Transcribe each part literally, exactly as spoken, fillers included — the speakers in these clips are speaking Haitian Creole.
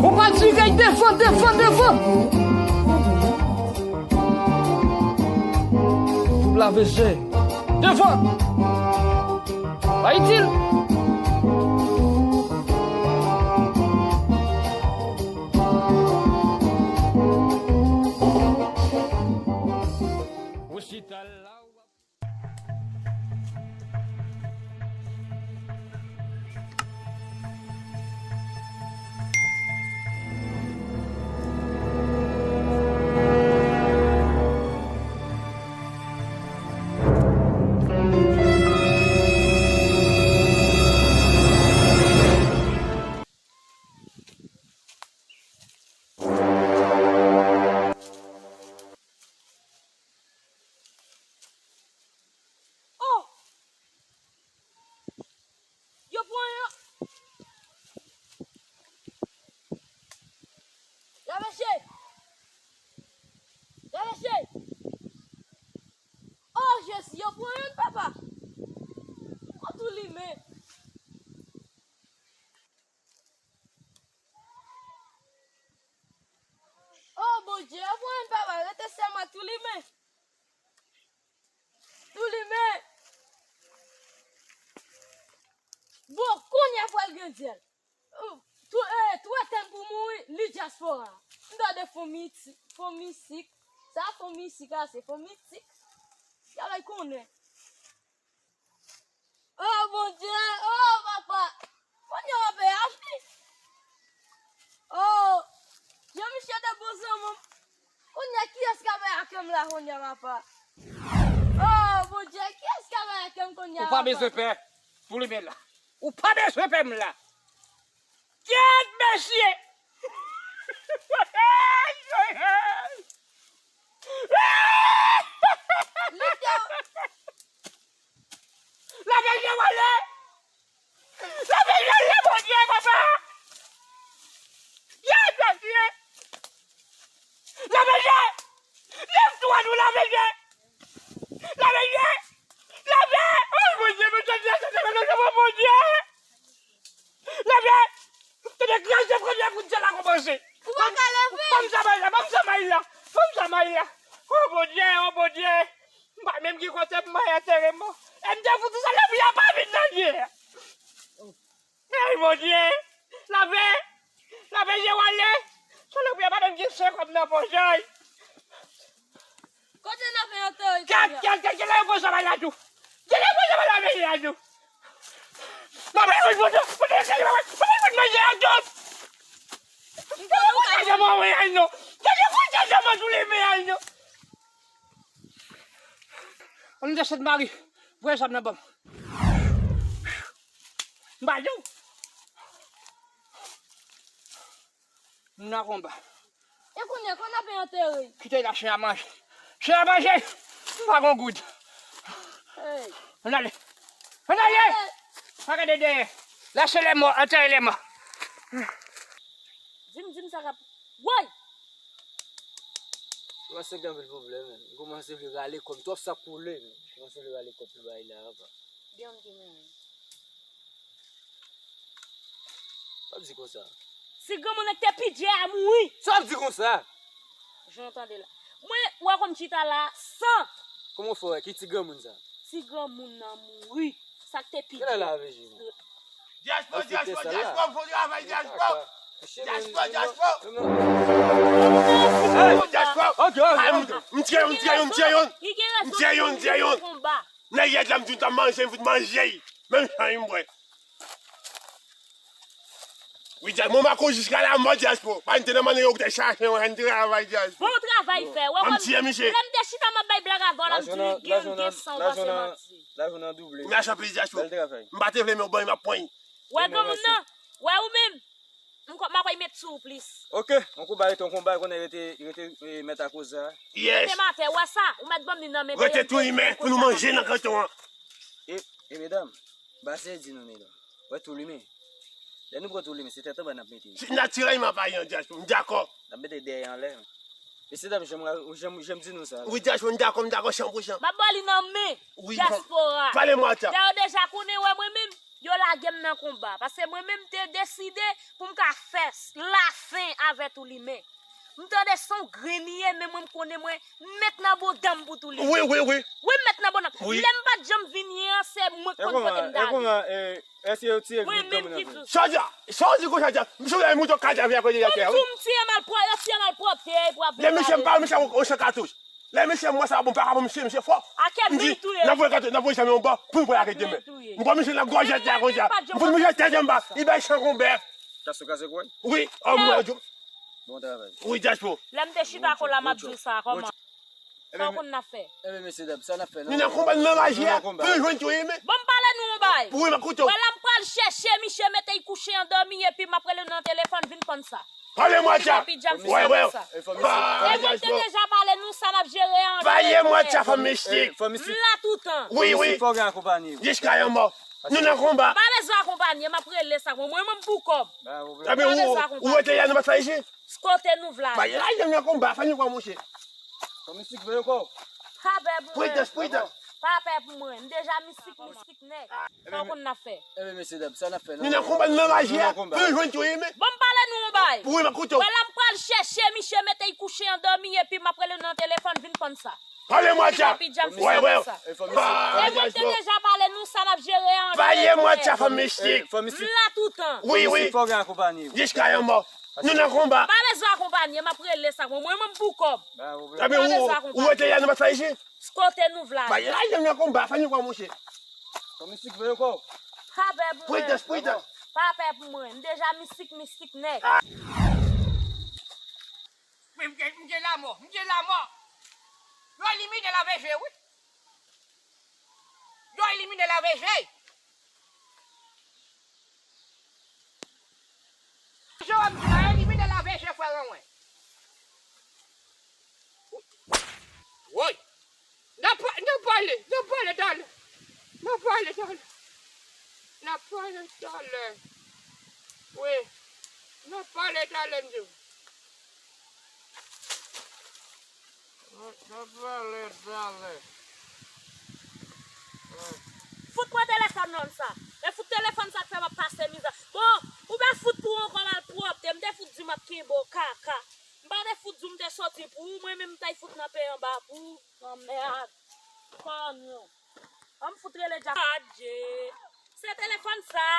Konpa dirèk devan, devan, devan. Double A V G. Devan. Pa itil. Ou chita la. Oh! Yo pran yon. Lavèche! Lavèche! Oh Jezi, yo pran yon papa! Kont ou limen! Oh Bondye, yo pran yon papa, rete sèlman tou limen! Tou limen! Bon, kounye a pral gen dyèl. Tou, eh, twò tèm pou mouri, li dyaspora. M tande fomi ti, fomi sik. Sa fomi sik la, se fomi tik. Travay konnen. Oh Bondye, oh papa. Kounye a w ap aji. Oh, jan misye te bon zanmi m. Kounye a, kiyès k ap bay akè m la kounye a, papa? Oh Bondye, kiyès k ap bay akè m kounye a, papa? Ou pa bezwen pè pou limen la. Ou pa bezwen pè m la. Kyèt mesye! Mesye! Lavèje wale! Lavèje ale, Bondye, papa! Kyèt mesye! Lavèje! Lève-toi, nou, Lavèje! Lavèje! Lavè! Oh Bondye, Bondye, Bondye, Bondye, Bondye! Lavè! Te deklanje premye kout dyèl la kòmanse. Ou pa ka leve. Ban m zanmay la, ban m zanmay la, ban m zanmay la. Oh Bondye, oh Bondye. M pa menm gen kote m may antere mò. E m te fouti sa, lapli a pa vin nan dye. Ey Bondye. Lavè. Lavè, je wale. Salopri a pa menm gen sen kòb nan pòch, ay. Kote n ap antere? Kat, kat, kat, kat, la yo pran sa bay la tou. Kat la yo pran sa bay la, men la tou. Nan men yo, yo, yo, yo, yo, yo, yo, yo, manje a tou. Yo, yo, yo, yo, yo, yo, yo. Ann desann mari. Voye zam nan ban m. M pa di w. M nan konba. E kounye a, kòman n ap antere? Kite la, chen a manje. Chen a manje! M pa gon goud. Hey. Ann ale. Ann ale! Hey. Pa gade dèyè. La se lèmò, antere lèmò. Di m, di m sa k ap. Woy! Ou pa sèk anpil pwoblèm, men. M kòmanse vle rale kòb. Twòp sa koule, men. M kòmanse vle rale kòb pou bay la, apa. Gen yon ki mouri. Pa di konsa. Si granmoun nan ki te pidye a mouri. Sa w ap di konsa? Jan w tande la. Mwen, ou wè kòm m chita la, san. Kòman w fè wè? Ki ti granmoun sa? Ti granmoun nan mouri. Sa k te pidye. Kilè la, V J? Dyaspò, dyaspò, dyaspò, fò travay, dyaspò. Dyaspò, dyaspò. Dyaspò. M tiye youn, m tiye youn, m tiye youn. M tiye youn, m tiye youn. Nèg yèt la m di w t ap manje, m fout manje. Menm jan m bwè. Wi, dyaspò, mwen m a koz jiska lamò, dyaspò. Pa n te nan manne yo te chache, mwen, ann travay, dyaspò. Bon travay fè. Wè, m tiye misye. Lè m te chita, m ap bay blag avè w la, m di gen, gen san, w panse manti. Lajounen an double. Mèsi anpil, dyaspò. Bèl travay. M pa te vle, men w ban m, m ap pran. Wè granmoun nan, wè ou menm. M kwè m ap met sou ou plis. Ok, yon konba rete yon konba, konnen rete, rete, eh, mèt a koze a. Yes. Rete matè, wè sa, ou mèt ban m li nan men. Rete tou imen pou nou manje nan kanton an. E, e medam, baz di nou medam. Wè tou limen. Lè nou pran tou limen, se tèt anba n ap mete. Se natirèlman pa yon dyaspò, m dakò. N ap mete dèyè anlè. Mesye dam, jan m, jan m, jan m di nou sa la. Wi, dyaspò, m dakò, m dakò san pou san. M ap ba li nan men. Wi, dyaspora. Pale mwa ta. Dayè w deja konnen, wè mwen menm. Yo lage m nan konba, paske mwen menm m te deside pou m ka fè s-, lafen avè Toulimen. M tande se yon grenn li ye, men mwen m konnen mwen mèt nan bondanm pou Toulimen. Wi, wi, wi. Wi, m mèt nan bondanm. Wi. Lè m pa t janm vin ye an, se mwen k konn kote m t ale. Mwen menm ki di w sa. Sa w di konsa, sa w di konsa, misye lè mouton kaja vin akote atè a, wi. Pou m tiye malpwòpte, yo tiye malpwòpte, pou ap vin pale. Lè misye m pa, misye yon san katouch. Lè misye m wè sa bon, pa ka bon, misye, misye fò. Ake m di, men touye. N ap voye kato, n ap voye zam yon bò, pou n voye ake demen. Men touye. M pran misye nan gòjèt la konsa. M fout misye tèt anba, li bay san konbè. Kaso kaze kwen? Wi, an mwen di. Bon travay. Wi, Jaspo. Lè m te chita kola, m ap di w sa, kòman? Sa w konn n ap fè? Enben, mesye dam, sa n ap fè, nou nan konba, nou nan raje a, pou nou jwenn touye, men. Bon, m pale nou yon bagay. Wi, m ap koute w. Wè la m pral chèche misye, mete l kouche andòmi, epi m ap rele w nan telefòn, vin konn sa. Pale mwen tcha. Wè, wè. E mwen te deja pale nou sa n ap jere an. Pale mwen tcha, fanm mistik. M la toutan. Wi, wi. Jiska yon mò. Nou nan konba. Pa bezwen akonpanye, m ap rele sa mwen. Mwen menm pou kòb. Ebyen, ou rete la, nou pa fè isit. Kote nou vle ale. Ba, la, nou nan konba, fanm mistik, voye kò w. Pa pè pou mwen. Pridans, pridans. Pa pè pou mwen. M deja mistik, mistik. Nèg, sa w konn n ap fè? Enben, mesye dam, sa n ap fè, nou nan konba, nou nan raje a, pou nou jwenn touye, men. Bon, m pale nou yon bagay. Wi, m ap koute w. Wè la m pral chèche misye, mete l kouche andòmi, epi m ap rele w nan telefòn, vin konn sa. Pale mwen tcha. Wè, wè. E mwen te deja pale nou sa n ap jere an. Pale mwen tcha, fanm mistik. M la toutan. Wi, wi. Jiska yon mò. Nou nan konba. Pa bezwen akonpanye, m ap rele sa mwen. Mwen menm pou kòb. Ebyen, ou rete la, nou pa fè isit. Kote nou vle ale. Ba, la, nou nan konba, fanm mistik, voye kò w. Pa pè pou mwen. Pridans, pridans. Pa pè pou mwen. M deja mistik, mistik nèg. Men m gen, m gen lamò, m gen lamò. Yo elimine la V G, wi. Yo elimine la V G. Jan w ap di la, elimine la V G, frè mwen. Woy! N ap, n ap pale, n ap pale talè. N ap pale talè. N ap pale talè. Wi. N ap pale talè, m di w. N ap pale talè. Fout mwen telefòn nan sa. E fout telefòn sa k fè m ap pase mizè. Bon, ou pa fout pou yon kò malpwòpte. M te fout di w m ap kenbe w kaka. M pa te fout di w m te soti pou ou. Mwen menm m t al fout nan peyi anba pou ou. Lanmèd. Kònyon. An m fout rele dja. Adje. Se telefòn sa.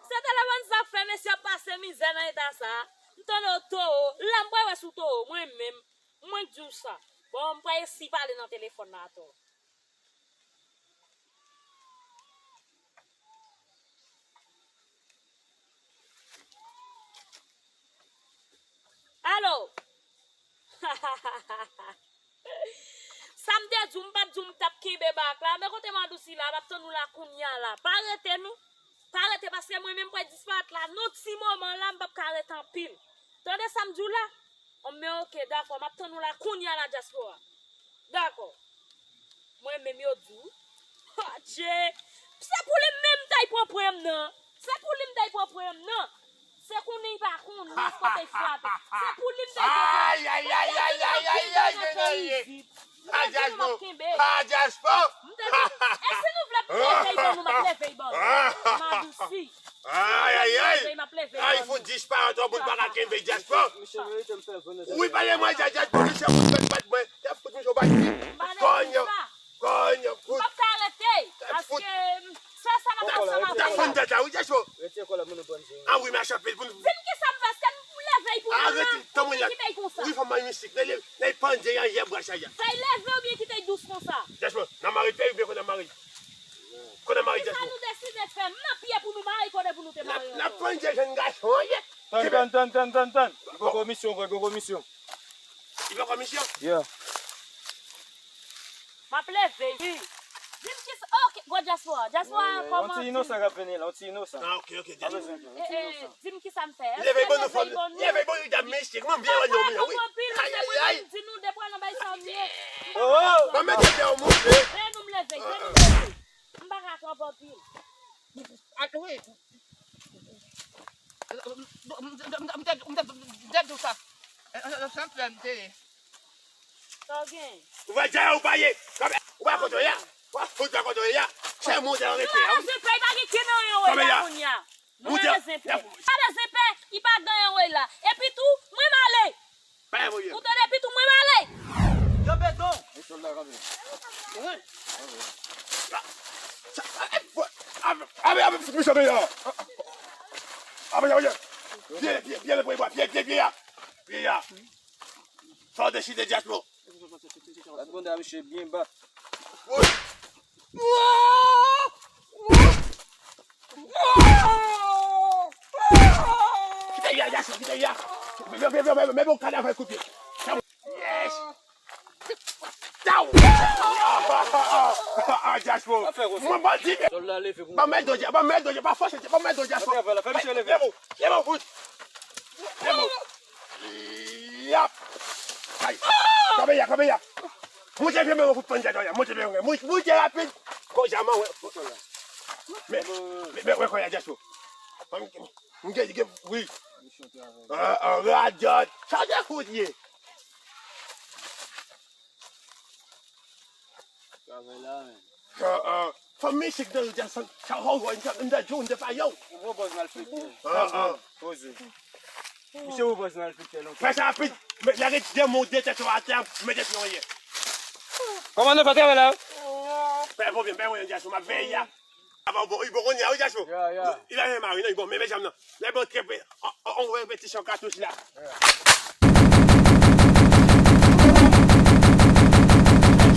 Se telefòn sa k fè mesye ap pase mizè nan eta sa. M tande w towo. La m pral wè si w towo. Mwen menm. Mwen k di w sa. Bon, m pral esi pale nan telefòn nan atò. Alo! Sa m te di w, m pa t di w m t ap kenbe bak la. Men kote Madousi la, m ap tann ou la kounye a la. Pa rete non. Pa rete paske mwen menm m pral disparèt la. Nan ti moman la, m p ap ka rete anpil. Tande sa m di w la? Bon, men oke, dakò, m ap tann ou la kounye a la dyaspora. Dakò. Mwen menm yo di w. Adje! Se pou li menm m t al pran pwen m nan. Se pou li m t al pran pwen m nan. Se konnen li pa konnen, se kote l frape. Se pou li m t al pran pwen m. Ay, ay, ay, ay, ay, ay, ay, ay, ay, ay. Pa djaspo. Pa djaspo. M te di, e si nou vle pou m leve l ban nou, m ap leve l ban nou. M adousi. Ay, ay, ay. Ay, fout disparèt, yon moun pa ka kenbe djaspo. Wi, pale mwen, djaspo, misye fout bat, bat mwen. Te fout misye bat. Kònyon, kònyon, fout. M p ap ka rete, paske se sa m ap, sa m ap fè. Tap fout tèt la, wi, djaspo. A wi, mèsi anpil pou nou. Di m kisa m fè, se m leve l pou nou la, oubyen kite l konsa? Wi, fanm mistik, leve, leve pandye an yè bwa chaya. Fè l leve oubyen kite l dous konsa? Djaspo, n a mare l, oubyen konn a mare l? Konn a mari djaspo. Kisa nou deside fè? M nan pye pou nou mari kote pou nou te mari ankò. N ap pandye jèn gason an ye. Tann, tann, tann, tann, tann, tann. Mwen poko misyon, mwen poko misyon. Li poko misyon? Yeah. M ap leve, wi. Di m kisa, ok, gwo djaspora. Djaspora, kòman? Yon ti inosan k ap vini la, yon ti inosan. Ah, ok, ok, djaspora. Di m kisa m fè. Leve ban nou, fanm. Leve ban nou, dam mistik. Mwen byen wè nou, wi. Ay, ay, ay. Di nou de pwa nan bay sa m ye. Oh, oh. Ban mete dèyè w monte. Veye nou m leve, veye nou m leve. M pa ka kanpe anpil. Ah, wi. M te di w sa. Sa w gen? Ou pa djè, ou pa ye. Ou pa kote w ye a. Ou pa kote w ye a. Chè monte nan refe a, wi. Zen pè, li pa gen kè nan yon wè la kounye a. Nou rele zen pè. Pa bezwen pè, li pa gen yon wè la. Epi tou, mwen m ale. Pa gen pwoblèm. Ou tande, epi tou, mwen m ale. Yo, beton. Wi. Sa, sa, eh, bò, ave, ave, ave, fout misye deyò. Ave, ave, ave. Pye, pye, pye, pye, pye, pye, pye, pye, a. Pye, a. Fò w deside, Jaspo. Bat bonda, misye byen bat. Woy. Kite ya, Jaspo, kite ya. Men, men, men, men, men, men, bon, kadav kout pye. Yes. Taw! Ah, Jaspo. Mwen bandi. Sòl la leve pou mwen. Ban mèt do, ban mèt do, pa fòse, ban mèt do, Jaspo. Fè misye leve. Leve, leve, fout. Leve. Yap. Ay. Kanpe ya, kanpe ya. Moute pye mwen, fout pann dèyè ya. Moute pye mwen. Moute, moute rapid. Kojaman, wè. Men, men, men, wè, kò ya, Jaspo. Mwen gen, gen, wi. Ah, ah, radòt. Sa de fout ye. Travay la, men. Ah, ah. Fanmi, se ki nan yo di a san, sa, ho, ho, m ta, m ta di w, m te pa yo. Ou gwo bòz malfektè. Ah, ah. Poze. Misye gwo bòz malfektè, lontan. Fè sa rapid. Lage ti de mo de tèt yo atè, mete pye anlè. Kòmandan, fè travay la. Pa gen pwoblèm, pa gen pwoblèm, Jaspo, m ap veye a. Avan, bon, li bon kounye a, wi, Jaspo. Ya, ya. Li pa gen mari, non, li bon, men, men, janm nan. Lè bon, trè, on, on, on repetisyon katouch la.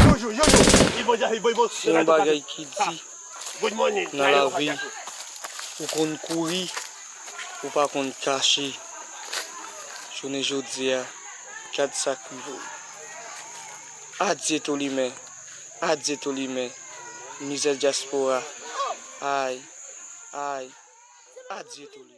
Yo, yo, yo, yo. Li bon, li bon, li bon. Se yon bagay ki di, good morning, nan lavi, ou konn kouri, ou pa konn kache. Jounen jodi a, gad sa k rive w. Adye Tolimen, adye Tolimen, mizè dyaspora. Ay, ay, adye Tolimen.